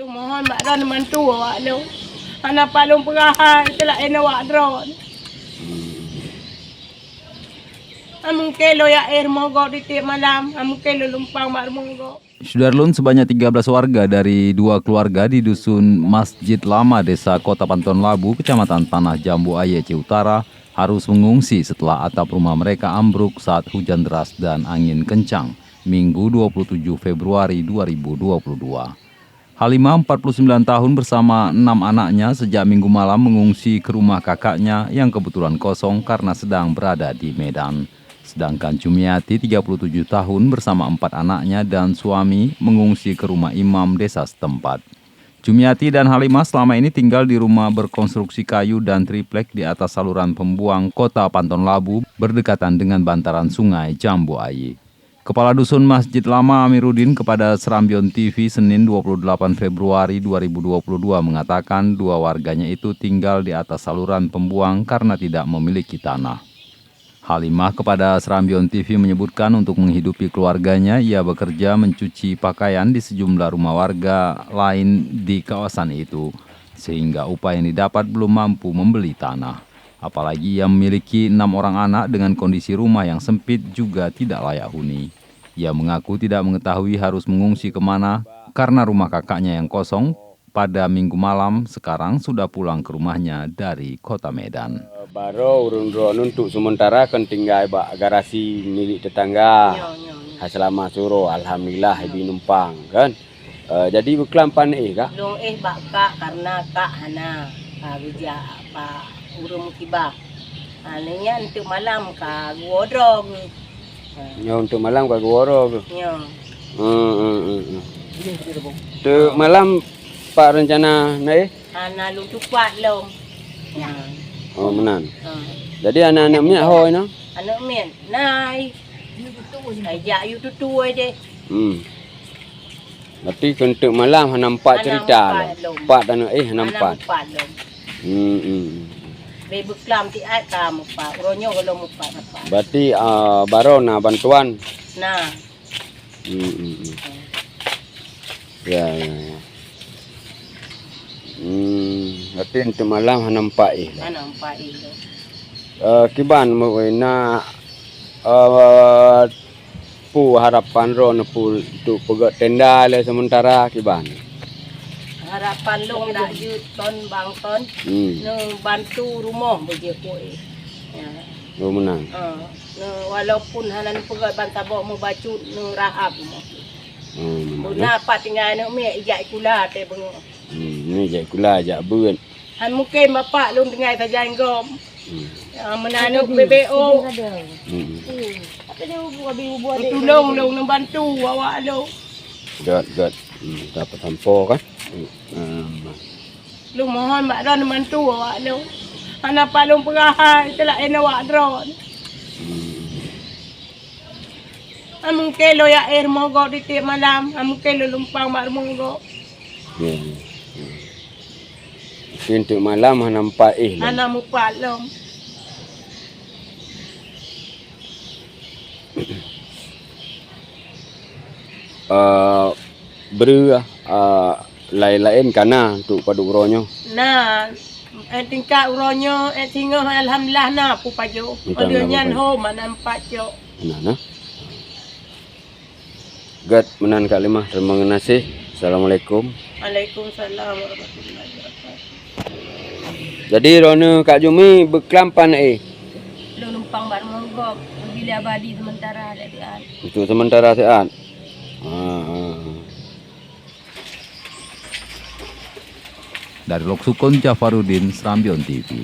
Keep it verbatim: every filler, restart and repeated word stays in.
Mohon bak droen bantu awak lôn. Hana pat lôn peugah hai, teulaén awak droen. Ameuké lôn jak éh rumoh gob di tieb malam, ameuké lôn lumpang bak rumoh gob. Syedara lôn, sebanyak tiga belas warga dari dua keluarga di Dusun Masjid Lama, Desa Kota Panton Labu, Kecamatan Tanah Jambu Aye, Aceh Utara, harus mengungsi setelah atap rumah mereka ambruk saat hujan deras dan angin kencang, Minggu dua puluh tujuh Februari dua ribu dua puluh dua. Halimah, empat puluh sembilan tahun, bersama enam anaknya sejak Minggu malam mengungsi ke rumah kakaknya yang kebetulan kosong karena sedang berada di Medan. Sedangkan Jumiati, tiga puluh tujuh tahun, bersama empat anaknya dan suami mengungsi ke rumah imam desa setempat. Jumiati dan Halimah selama ini tinggal di rumah berkonstruksi kayu dan triplek di atas saluran pembuang Kota Panton Labu, berdekatan dengan bantaran Sungai Jambu Aye. Kepala Dusun Masjid Lama, Amiruddin, kepada Serambion T V Senin dua puluh delapan Februari dua ribu dua puluh dua mengatakan dua warganya itu tinggal di atas saluran pembuang karena tidak memiliki tanah. Halimah kepada Serambion T V menyebutkan untuk menghidupi keluarganya, ia bekerja mencuci pakaian di sejumlah rumah warga lain di kawasan itu, sehingga upah yang didapat belum mampu membeli tanah. Apalagi ia memiliki enam orang anak dengan kondisi rumah yang sempit juga tidak layak huni. Ia mengaku tidak mengetahui harus mengungsi ke mana karena rumah kakaknya yang kosong pada Minggu malam sekarang sudah pulang ke rumahnya dari Kota Medan. Baroe ureuëng droeneuh untuk sementara kan tinggai bak garasi milik tetangga. Nyo, nyo, nyo. Hai, selama suroe, alhamdulillah, ibi numpang kan. Eh, jadi beuklam pan éh, Kak? Lôn éh bak kak karena kak hana, ah, geujak bak ureuëng musibah. Ah, lheueh nyan teuk malam ka geuwoe droe geuh. Nyoe untuk malam ka geuwoe droe geuh. Nyoe. Hmm, hmm, hmm, hmm. Teuk malam pat rencana na éh? Hana lôn tupat lom. Nyan. Oh, meunan. Ha. Jadi aneuk-aneuk miet ho inoe? Aneuk miet, na ai. Ai jak yue tutue deh. Hmm. Berarti keu teuk malam hana meupat cerita lom. Hana meupat lom. Pat aneuk éh hana meupat. Hana meupat lom. Hmm, hmm, hmm. Bèk beuklam siat ka meupat. Uroe nyoe gohlom meupat-meupat. Berarti, ah, baroe na bantuan? Na. Hmm, hmm, hmm. Ya, ya, ya. Hmm, berarti untuk malam hana meupat éh lah. Hana meupat éh lah. Eh, kiban, na, eh, peue harapan droeneuh peue untuk peugöt tenda lé sementara kiban? Harapan lôn dak jeuet kon bang kon, hmm, neubantu rumoh beujeuet kueh. Ya. Oh, meunan. Ha, neu, walaupun hana neupeugöt ban saboh meubacut, neurahap rumoh. Oh, meunan. Beuna pat tinggai aneuk miet ijak sikula teuh beungoh. Hmm, ni ijak sikula, ijak beuet. Han mungken bapak lôn tinggai sajan gob. Hmm. Ah, meunan aneuk B B O. Hmm. Tulông lôn neubantu awak lôn. Gèt, gèt. Hmm, dapat sampoe kan? Hmm. Lôn mohon bak droeneuh bantu awak lôn. Hana pat lôn peugah hai, teulaén awak droeneuh. Hmm. Han mungken lôn jak éh rumoh gob di tieb malam, han mungken lôn lumpang bak rumoh gob. Ya, ya, ya. Mungken tieb malam hana meupat éh lom. Hana meupat lom. Eh, breueh, eh, laén-laén ka na untuk padub uroe nyoe? Na, eh, tingkat uroe nyoe, eh, singoh alhamdulillah na peue pajoh. Mantap. Óh lheueh nyan ho mana empat cok. Na, na. Gèt meunan Kak Limah, terima kasih. Assalamualaikum. Waalaikumsalam warahmatullahi wabarakatuh. Jadi, droeneuh Kak Jumi beuklam pan éh? Lôn lumpang bak rumoh gob, bila abadi sementara, siat. Untuk sementara siat? Ah, ah. Dari Lhoksukon, Jafaruddin, Serambion T V.